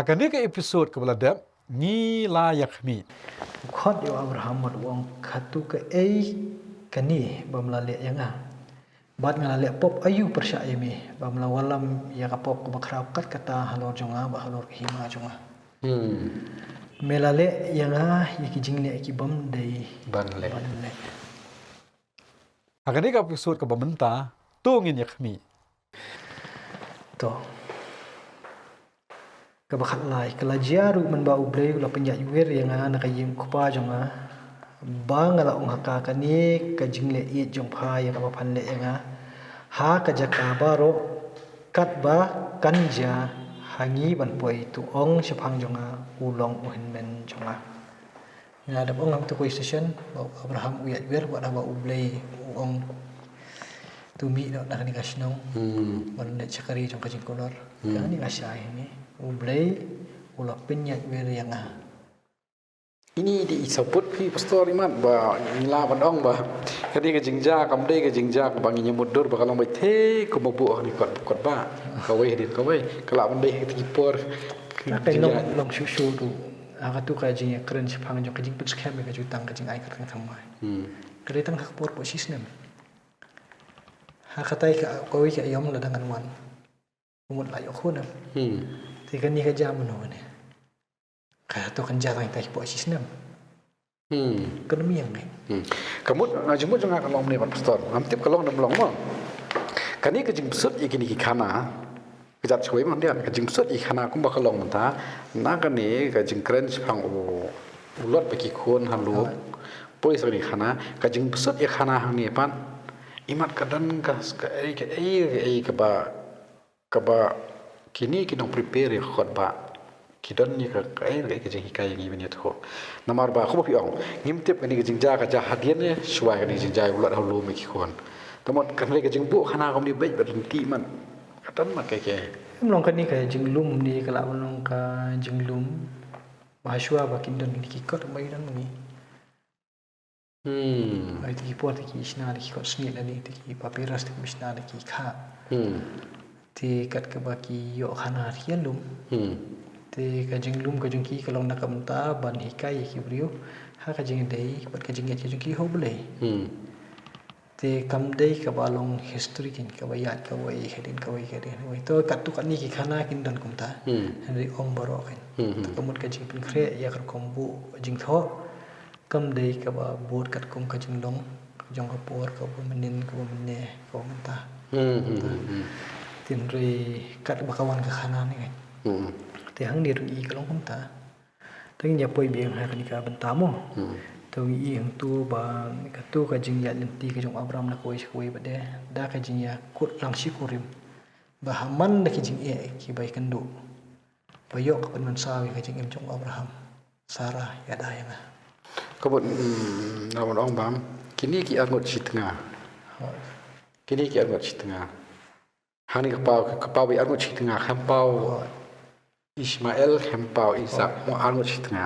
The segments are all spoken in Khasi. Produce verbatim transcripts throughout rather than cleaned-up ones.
Kane ka episode kaba la dep, ngi la ïa khmih. U khot ïa u Abraham bad u ong, katu kaei kane bym la leh ïa nga. Bad nga la leh pop aïu pyrshah ïa me, bym la wallam ïa ka pop kaba khraw kat kata halor jong nga bad halor ka hima jong nga. Hmm. Me la leh ïa nga ïa ki jingleh ki bym dei ban leh. Ha kane ka episode kaba mynta, to ngin ïa khmih. To. Kaba khatlai, ka la jia ruh mynba U Blei u la pynïaid wir ïa nga na ka ïing u kpa jong nga. Ba nga la ong ha ka, kane ka jingleh ïeit jong pha ïa kaba phan leh ïa nga ha ka jaka baroh katba kan jia ha ngi ban poi, to ong shaphang jong nga, u long u hynmen jong nga. Nga dep ong ha katu ka station ba u Abraham u ïaid wir, bad haba U Blei u ong, to mih noh na kane ka shnong, hmm, ban leit shakri jong ka jingkulor. Hmm. Kane ka shai hangne, U Blei u la pynïaid wir ïa nga. Ini dei i support phi, Pastor, imat ba ngi lah ban ong ba kane ka jingjia kam dei ka jingjia kaba ngi ïa mutdur ba ka long beit, te kumba buh ha kane kot, kot ba kawei hadien kawei, ka lah ban dei ha kata ki por. Ka long, long shuh shuh ruh. Ha katu ka jingïakren shaphang jong ka jingpynskhem ïa ka jutang, ka jingai kyrteng thymmai. Hmm. Ka dei tang ha ka por poh shisnem. Ha katai ka, kawei ka aïom lada ngan wan, ka mut la ïoh khun em. Hmm. Te kane ka jia mynno ne? Kato kan jia tang ïa ki poh shisnem. Hmm. Kan ym ïeng ne? Hmm. Ka mut, ah, jingmut jong nga ka long ne, Pastor. Ngam tip ka long ne ym long mo. Kane ka jingbsut ïa kine ki khana. Ka jait shawei mo, ka jingbsut ïa ki khana kumba ka long mynta. Na kane ka jingkren shaphang u, u Lot bad ki khun ha lum. Poi sa kane ki khana, ka jingbsut ïa ki khana hangne pat. Imat ka don ka, kaei, kaei, kaei kaba, kaba kine ki nong prepare ïa ka kot ba. Ki don ïa ka, kaei, kaei ka jinghikai ïa ngi ban ïathuh. Namar ba kumba phi ong, ngim tip kane ka jingjia ka jia hadien ne shuwa, kane ka jingjia u Lot ha lum bad ki khun. Te mut kane ka jingbuh khana kumne beit bad lynti man. Ka don man kaei kaei. Em, long kane ka jinglum ne ka lah ban long ka jinglum. Ba shuwa ba kin don kine ki kot ba ki don ma ngi. Hmm. Ba ïa ki por te ki shna da ki kot sngi lane te ki papyrus te ki shna da ki kha. Hmm. Te kat kaba ki ïoh khana te ki ïalum. Hmm. Te ka jinglum ka jong ki ka long na ka bynta ban hikai ïa ki briew ha ka jingïadei bad ka jingïeit ka jong ki ha U Blei. Hmm. Te kam dei kaba long history kein, kaba ïaid kawei hadien kawei hadien kawei. To katto katne ki khana kin don kumta. Hmm. Hynrei ym baroh kein. Hmm, hmm. Te ka mut ka jingpynkhreh ïa ka rukom buh jingthoh kam dei kaba bud katkum ka jinglong jong ka por kaba mynnin, kaba mynne, kaba mynta. Hmm, hmm, hmm, hmm. Te hynrei katba ka wan ka khana ne kein. Hmm. Te hangne ruh ngi i ka long kumta. Te ngin ïa poi biang ha kane ka bynta mo. Hmm. Te ngi i hangto ba kato ka jingïaid lynti ka jong u Abraham na kawei sha kawei pat de, da ka jingïakut lang shi kurim. Ba ha man da ki jingeh kiba ïakynduh, ba ïoh ka pynmynsaw ïa ka jingim jong u Abraham. Sara ïada ïa nga. Ka mut, mm, nga wan ong bam, kine ki arngut shi tnga. Hooid. Kine ki arngut shi tnga. Hangne ka paw, ka paw ba arngut shi tnga, khlem paw. Hooid. Ishmael, khlem paw Isaac, hooid, mo arngut shi tnga.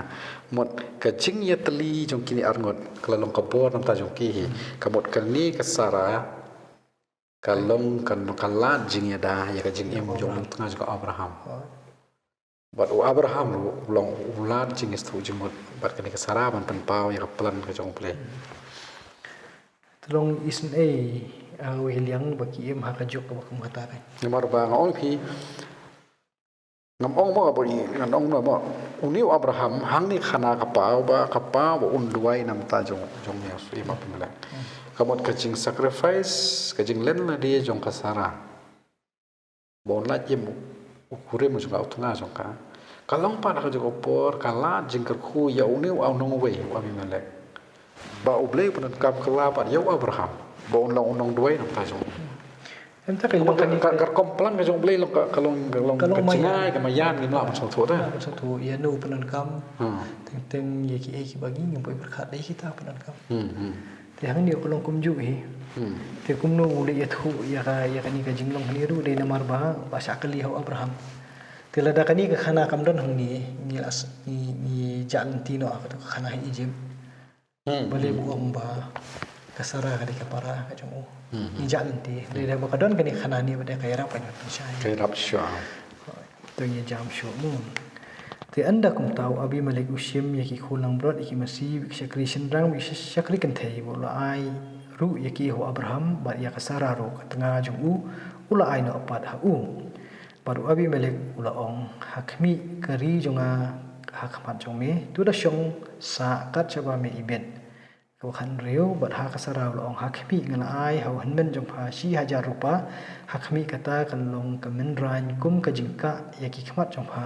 Mut ka jingïatylli jong kine arngut ka la long ka bor na bynta jong ki hi. Hmm. Ka mut kane ka Sara ka long ka, ka lad jingïada ïa ka jingim jong u tnga jong u Abraham. Hooid. Bad u Abraham ruh u long u lad jingïathuh jingmut bad kane ka Sara ban pynpaw ïa ka plan ka jong U Blei. Te long isynei, ah, ha kawei ka liang ba ki im ha ka juk kaba kum kata kein. Namar ba nga ong ïa phi, ngam ong mo ba i, ngan ong no mo. Une u Abraham hangne khana ka paw ba, ka paw ba un duwai na bynta jong, jong u Abimelek. Hmm. Ka mut ka jing sacrifice, ka jinglen lade jong ka Sara. Ba un lait im u kurim jong ka, u tnga jong ka. Ka long pat ha kajuh ka por ka lad jingkyrkhu ïa une u nongwei u Abimelek. Ba U Blei u pyndonkam kylla pat ïa u Abraham ba un long u nongduwai na bynta jong u. Em, te ka long kane ka, ka, ka rukom plan ka jong U Blei long ka, ka long, ka long ka jngai ka maïan, ngim lah ban sngewthuh te. Ngim lah ban sngewthuh ïa uno u pyndonkam. Hmm. Teng teng ïa kiei kiba ngi ngim poi pyrkhat, dei kita u pyndonkam. Hmm, hmm. Te hangne ka long kumjuh hi. Hmm. Te kumno u leit ïathuh ïa ka, ïa kane ka jinglong hangne ruh dei namar ba, ba shah kylli ha u Abraham. Te lada kane ka khana kam don hangne, ngi la s-, ngi, ngi jah lynti noh ha kato ka khana ha Egypt. Hmm, balei, hmm, u ong ba ka Sara ka dei ka para ka jong u. Hmm, hmm. Ngi jah lynti. Hmm. Lada ba ka don kane ka khana hangne ba dei ka ïarap ka jong u shai. Ka ïarap shuh. To ngi jam shuh mo. Te ynda kumta u Abimelek u shim ïa ki khun langbrot, ïa ki masi, ïa ki shakri shynrang, ïa ki shakri kynthei, bad u la ai ruh ïa ki ha u Abraham bad ïa ka Sara ruh ka tnga jong u, u la ai noh pat ha u. Bad u Abimelek u la ong, ha khmih ka ri jong nga ha khmat jong me, to da shong sah kat shaba me ibit. Kaba khathynriew, bad ha ka Sara u la ong, ha khmih, nga la ai ha u hynmen jong pha shi hajar rupa, ha khmih, kata kan long ka mynrain kum ka jingkah ïa ki khmat jong pha,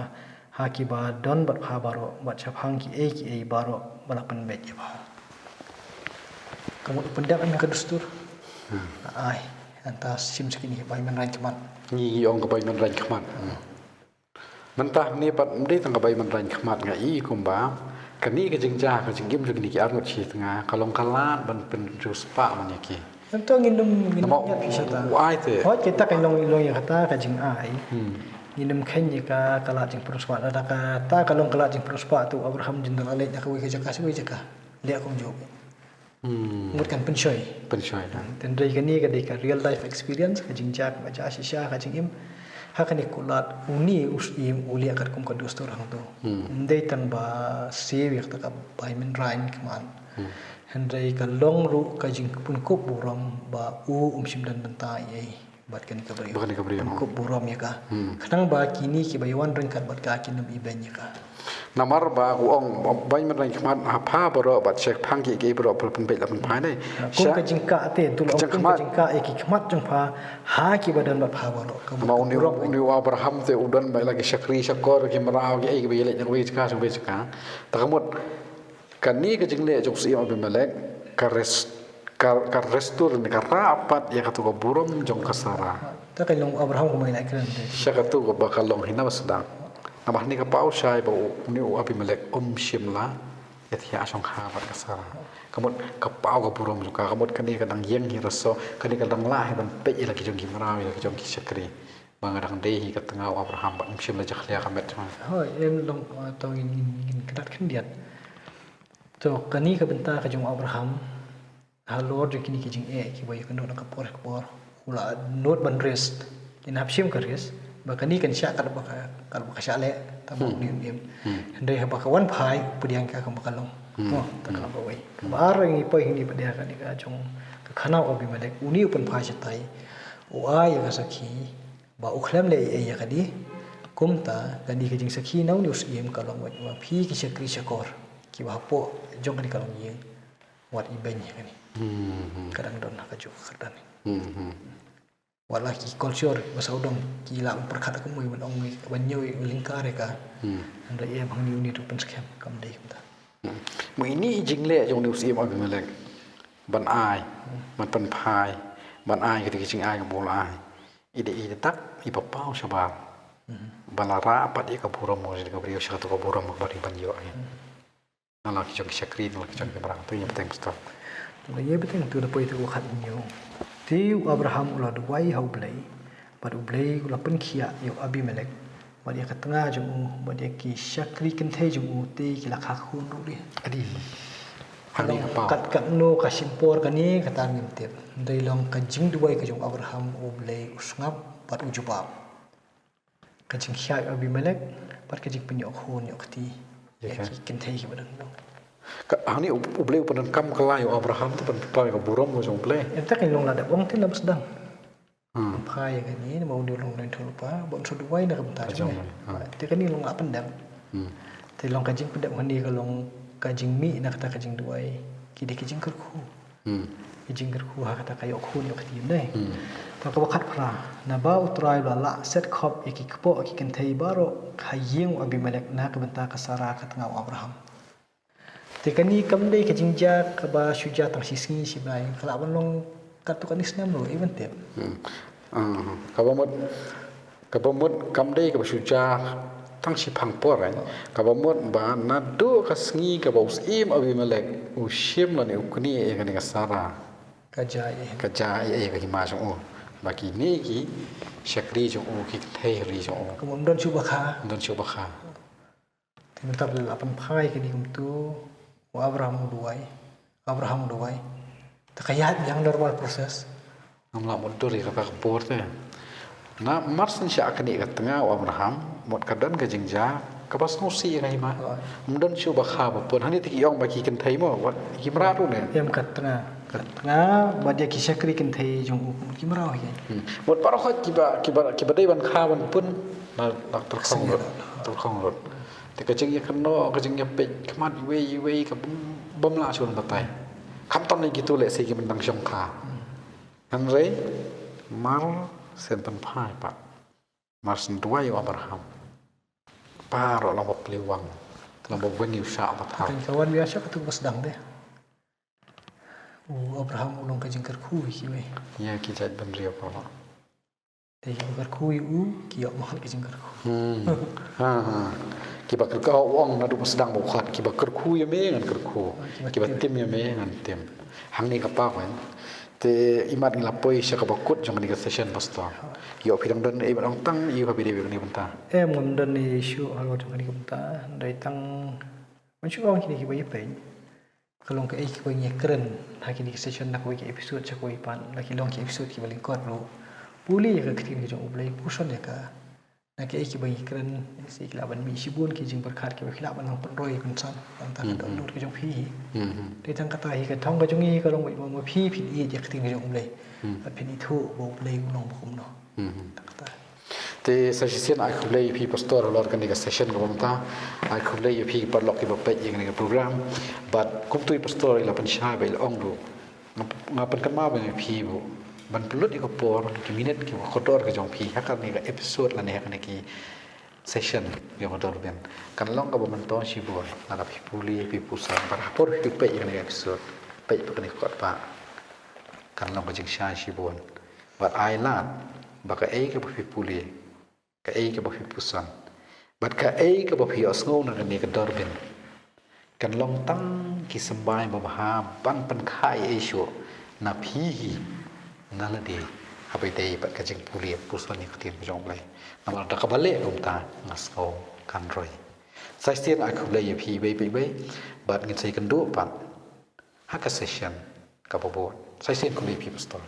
ha kiba don bad pha baroh, bad shaphang kiei kiei baroh ba la pynbeit ïa pha. Ka mut u pyndep ïa ka dustur. Hmm. Ai, ynda shim sa kine bai mynrain khmat. Ngi, ngi ong ka bai mynrain khmat. Hmm. Mynta hangne pat ym dei tang ka bai mynrain khmat, nga i kumba kane ka jingjia ka jingim jong kine ki arngut shi tnga ka long ka lad ban pynjur spah ban ïa ki. Ynda ngin ym, ngin ym ïap shisha ta. U ai te. Hooid, kita ka long, long ïa kata ka jingai. Hmm. Ngin ym kheiñ ïa ka, ka lad jingpynjur spah, lada kata ka long ka lad jingpynjur spah, to Abraham jin da la leit na kawei ka jaka sha kawei jaka. Leh kumjuh. Hmm. Mut kan pynshoi. Pynshoi, ha. Hynrei kane ka dei ka real life experience, ka jingjia kaba jia shisha ka jingim. Ha kane ka lad une u syiem u leh katkum ka dustur hangto. Hmm. Ym dei tang ba siew ïa kata ka bai mynrain khmat. Hmm. Hynrei ka long ruh ka jingpynkup burom ba u um shym don bynta ei ei bad kane ka briew. Bad kane ka briew, ha. Pynkup burom ïa ka. Hmm. Khnang ba kine kiba ïawan ryngkat bad ka kin ym ibeiñ ïa ka. Namar ba u ong, bai mynrain khmat ha pha baroh bad shaphang kiei kiei baroh ba la pynbeit la pynphai ne. Kum ka jingkah te, to la ong kum ka jingkah ïa ki khmat jong pha ha kiba don bad pha baroh. Ka mut une u Abraham te u don bad la ki shakri shakor, ki mraw, kiei kiba ïaleit na kawei ka jaka sha kawei ka jaka. Te ka mut kane ka jingleh jong u syiem Abimelek ka res-, ka, ka restore ne ka rah pat ïa kato ka burom jong ka Sara. Te ka long Abraham kumba ngi la kren te. Sha kato kaba ka long hi na ba sdang. Namar hangne ka paw shai ba u, une u Abimelek um shym la ïathiah shongkha bad ka Sara. Ka mut ka paw ka burom jong ka, ka mut kane ka dang ïeng hi raso, kane ka dang lah hi ban peit ïa la ki jong ki mraw, ïa la ki jong ki shakri. Ba nga dang dei hi ka tnga u Abraham bad ym shym la jakhlia ka met jong nga. Hooid, em long, uh, to ngin, ngin, ngin kyndat khyndiat. To kane ka bynta ka jong u Abraham halor jong kine ki jingeh kiba ïakynduh na ka por ka por, u la nud ban risk. Kin hap shim ka risk ba kane kan shah katba ka, katba ka shah leh, tang ba u nim im. Hynrei haba ka wan phai u pdiang ka kumba ka long. Mo, ta kaba wei. Kaba ar ngi poi hangne pat ïa kane ka jong ka khana u Abimelek, une u pynphai shatai, u ai ïa ka sakhi ba u khlem leh ei ei ïa kane. Kumta kane ka jingsakhi na une u syiem ka long wat ma phi ki shakri shakor kiba hapoh jong kane ka longïing wat ibeiñ ïa kane. Hmm. Ka dang don ha kajuh ka kyrdan. Hmm. Wat la ki culture ba sawdong ki lah ban pyrkhat kumno ban ong, ban ñiew lyngkar ïa ka. Hmm. Hynrei em hangne une ruh pynskhem kam dei kumta. Hmm. Mo, ine i jingleh jong une u syiem Abimelek ban ai, ban pynphai, ban ai kata ka jingai kaba u la ai. I dei i dei tak i ba paw shabar. Hmm. Ba la rah pat ïa ka burom jong ka briew sha kato ka burom kaba ri ban ïoh. Hmm. Na la ki jong ki shakri, na la ki jong ki mraw, to ïa bteng pastor. To ïa bteng, to da poi to khathynñiew. Te u Abraham u la duwai ha U Blei bad U Blei u la pynkhiah ïa u Abimelek bad ïa ka tnga jong u bad ïa ki shakri kynthei jong u, te ki la kha khun ruh de. Adi. Hangne ka paw. Kat katno ka shim por kane kata ngim tip. Hynrei long ka jingduwai ka jong u Abraham, U Blei u sngap bad u jubab. Ka jingkhiah ïa u Abimelek bad ka jingpynïoh khun ïoh kti ïa ki kynthei kiba dang long. Ka, hangne U, U Blei u pyndonkam kylla ïa u Abraham te ban pynpaw ïa ka burom ka jong U Blei. Ynda kane long la dep ong te la ba sdang. Hmm. Pynphai ïa kane namar une u long u nongïathuhlypa, ba un sa duwai na ka bynta jong me. Hmm. Te kane long la pyndep. Hmm. Te long ka jingpyndep hangne ka long ka jingmih na kata ka jingduwai. Ki dei ki jingkyrkhu. Hmm. Ki jingkyrkhu ha kata ka ïoh khun ïoh kti, ym dei. Hmm. Te kaba khatphra, naba U Trai u la lah set khop ïa ki kpoh ki kynthei baroh ha ïing u Abimelek na ka bynta ka Sara ka tnga u Abraham. Te kane kam dei ka jingjia kaba shu jia tang shi sngi shi bnai, ka lah ban long katto katne snem ruh, i ban tip. Hmm. Ah, kaba mut, kaba mut kam dei kaba shu jia tang shi phang por, eh. Kaba mut ba naduh ka sngi kaba u syiem Abimelek u shim lane u knieh ïa kane ka Sara, ka jia ïa, ka jia ïa ka hima jong u. Ba kine ki shakri jong u, ki kynthei ri jong u, ka mut ym don shuh ba kha. Ym don shuh ba kha. Te mynta ba la pynphai kine kumto, u Abraham u duwai. Abraham u duwai. Te ka ïaid biang normal process. Ngam lah mutdur ïa kata ka por te. Namar shen shah kane ka tnga u Abraham, mut ka don ka jingjia, Kaba sngewsih ïa nga hi ma. Ym don shuh ba kha ba pun. Hangne te ki ong ba ki kynthei mo, wat ki mraw ruh ne. Em, ka tnga. Ka tnga bad ïa ki shakri kynthei jong u ki mraw hi. Hmm. Wat baroh kiba, kiba, kiba dei ban kha ban pun. Na, na tyrkhong lut. Tyrkhong lut. Te ka jingïakynnoh, ka jingïapeit khmat iwei iwei ka bym, bym lah shuh ban batai. Khamtam ne kito lehse ki myndang shongkha. Hynrei mar shen pynphai pat. Mar shen duwai u Abraham. Baroh long ba plie wang. Long ba weng ïa u shah ba thar. Kan ka wan ïa shah katu ba sdang de. U Abraham u long ka jingkyrkhu ïa kiwei. Ïa ki jait bynriew baroh. Te ïa u kyrkhu ïa u ki ïoh mawhap ka jingkyrkhu. Hmm. Ha ha. Kiba kyrkhu, u ong naduh ba sdang ba u khot, kiba kyrkhu ïa me ngan kyrkhu. Kiba tim ïa me ngan tim. Hangne ka pa wen. Te imat ngi la poi sha kaba kut jong kane ka session, Pastor. Ïoh phi dang don ei ba dang tang ïa phi dei ba kane bynta. Em, ngam don ei shuh halor jong kane ka bynta. Dei tang ban shu ong kine kiba ïapeit. Ka long kaei kaba ngi ïakren ha kine ki session na kawei ka episode sha kawei pat, la ki long ki episode kiba lyngkot ruh. Pule ïa ka ktien ka jong U Blei, puson ïa ka. Na kaei kaba ngi kren, lehse ki lah ban mih shibun ki jingpyrkhat kiba phi lah ban nang pynroi pynsan. Tang ka dohnud ka jong phi hi. Dei tang kata hi ka thong ka jong ngi ka long ba ma phi phin ïeit ïa ka ktien ka jong U Blei. Bad phin ithuh ba U Blei u long ba kumno. Tang kata. Te sa shisien ai khublei ïa phi Pastor halor kane ka session kaba mynta. Ai khublei ïa phi ki paralok kiba peit ïa kane ka program. Bad kumtu i Pastor i la pynshai ba i la ong ruh. Nga, nga pynkynmaw ba ïa phi ruh ban pynlut ïa ka por, ki minit kiba kordor ka jong phi ha kane ka episode lane ha kane ki session ïa ka Dorbin. Kan long kaba myntoi shibun lada phi pule, phi puson, bad ha por phi peit ïa kane ka episode, peit ba kane ka kot ba kan long ka jingshai shibun. Bad ai lad ba kaei kaba phi pule, kaei kaba phi puson, bad kaei kaba phi ïohsngew na kane ka Dorbin, kan long tang ki symbai babha ban pynkha ei ei shuh na phi hi na lade, haba ïadei bad ka jingpule puson ïa ka ktien ka jong U Blei. Namar da kaba leh kumta nga sngew kan roi. Sa shisien ai khublei ïa phi iwei pa iwei, bad ngin sa ïakynduh pat ha ka session kaba bud. Sa shisien khublei ïa phi Pastor.